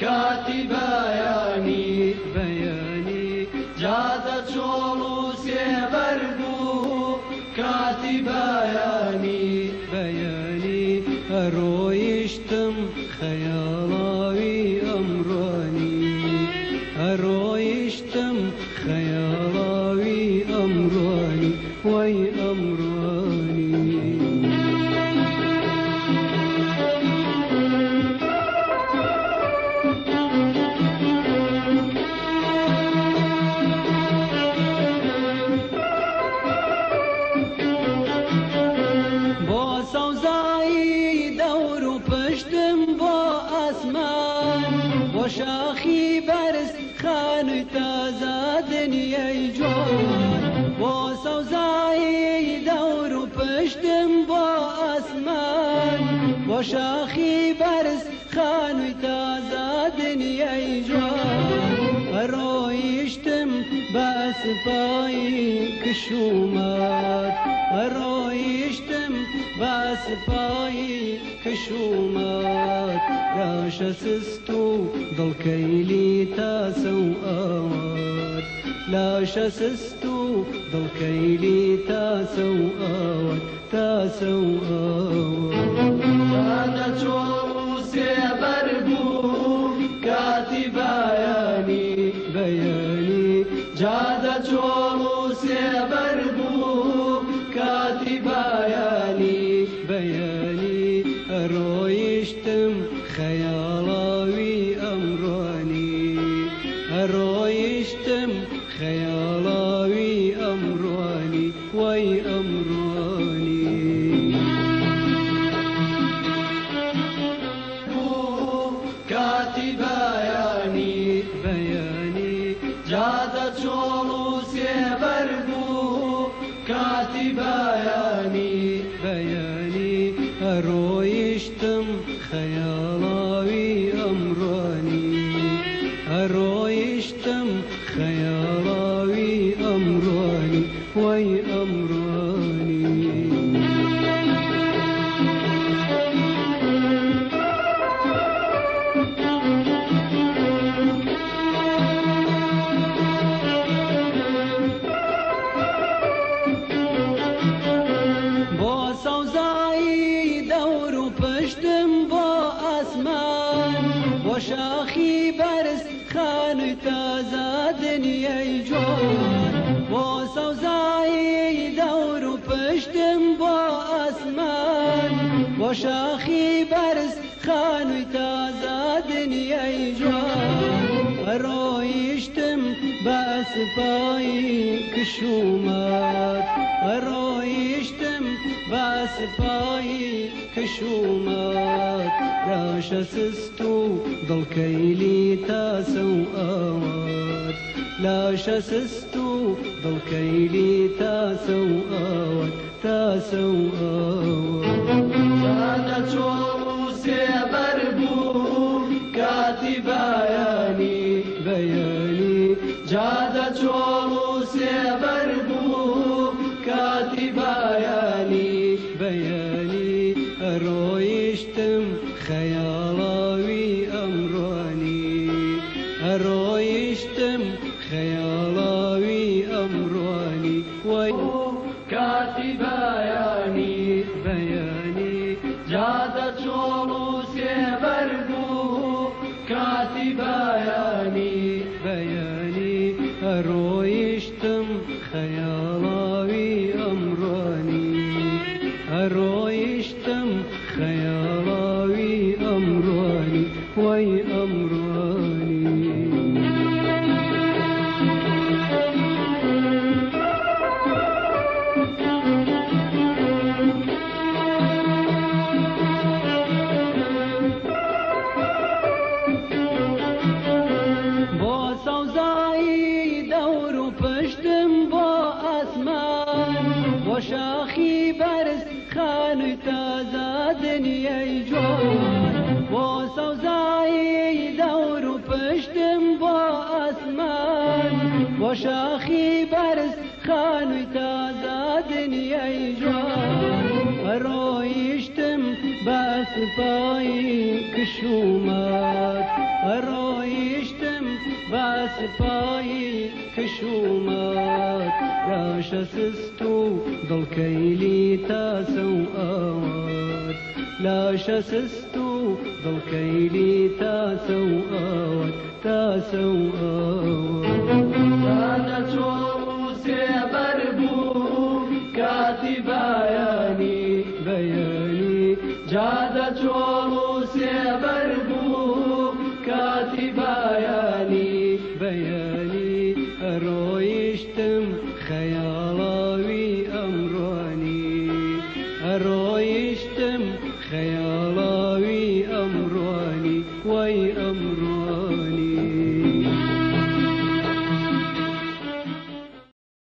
کاتی بەیانی بەیانی جادە چۆڵ و سێبەر بوو کاتی بەیانی بەیانی ئەڕۆیشتم خەیاڵاوی ئەمڕۆنی ئەڕۆیشتم خەیاڵاوی ئەمڕۆنی وەی ئەمڕۆنی. بۆ سەوزایی دەور و پشتم بۆ ئاسمان بۆ شاخی بەرز خانووی تازە دنیای جوان بۆ سەوزایی دەور و پشتم بۆ ئاسمان بۆ شاخی بەرز خانووی تازە دنیای جوان ئەڕۆیشتم بە ئەسپایی کشومات ئەڕۆیشتم بە ئەسپایی کشومات لاشە سست و دڵکەیلی تاسە و ئاوات لاشە سست و دڵکەیلی تاسە و ئاوات تاسە و ئاوات. جادە چۆڵ و سێبەر بوو کاتی بەیانی بەیانی جادە چۆڵ و سێبەر بوو کاتی بەیانی بەیانی ئەڕۆیشتم خەیاڵاوی ئەمڕۆنی ئەڕۆیشتم خەیاڵاوی ئەمڕۆنی وەی ئەمڕۆنی. کاتی بەیانی بەیانی جادە چۆڵ و سێبەر بوو کاتی بەیانی بەیانی ئەڕۆیشتم خەیاڵاوی ئەمڕۆنی ئەڕۆیشتم خەیاڵاوی ئەمڕۆنی وەی ئەمڕۆنی. بۆ سەوزایی دەور و پشتم بۆ ئاسمان بۆ شاخی بەرز خانووی تازە دنیای جوان بۆ سەوزایی دەور و پشتم بۆ ئاسمان بۆ شاخی بەرز خانووی تازە دنیای جوان ئەڕۆیشتم بە ئەسپایی کشومات ئەڕۆیشتم بە ئەسپایی کشومات لاشە سست و دڵکەیلی تاسە و ئاوات لاشە سست و دڵکەیلی تاسە و ئاوات تاسە و ئاوات. جادە چۆڵ و سێبەر بوو کاتی بەیانی بەیانی جادە چۆڵ و سێبەر بوو کاتی بەیانی بەیانی ئەڕۆیشتم خەیاڵاوی ئەمڕۆنی ئەڕۆیشتم خەیاڵاوی ئەمڕۆنی وەی کاتی بەیانی بەیانی جادە چۆڵ و سێبەر بوو کاتی بەیانی بەیانی ئەڕۆیشتم خەیاڵاوی ئەمڕۆنی ئەڕۆیشتم خەیاڵاوی ئەمڕۆنی وەی ئەمڕۆنی. بۆ سەوزایی دەور و پشتم بۆ ئاسمان بۆ شاخی بەرز خانووی تازە دنیای جوان بۆ سەوزایی دەور و پشتم بۆ ئاسمان بۆ شاخی بەرز خانووی تازە دنیای جوان ئەڕۆیشتم بە. ئەسپایی کشومات، ئەڕۆیشتم بە ئەسپایی کشومات، لاشە سست و دڵکەیلی تاسە و ئاوات، لاشە سست و دڵکەیلی تاسە و ئاوات، تاسە و ئاوات. جادە چۆڵ و سێبەر بوو کاتی بەیانی، بەیانی. جادە چۆڵ.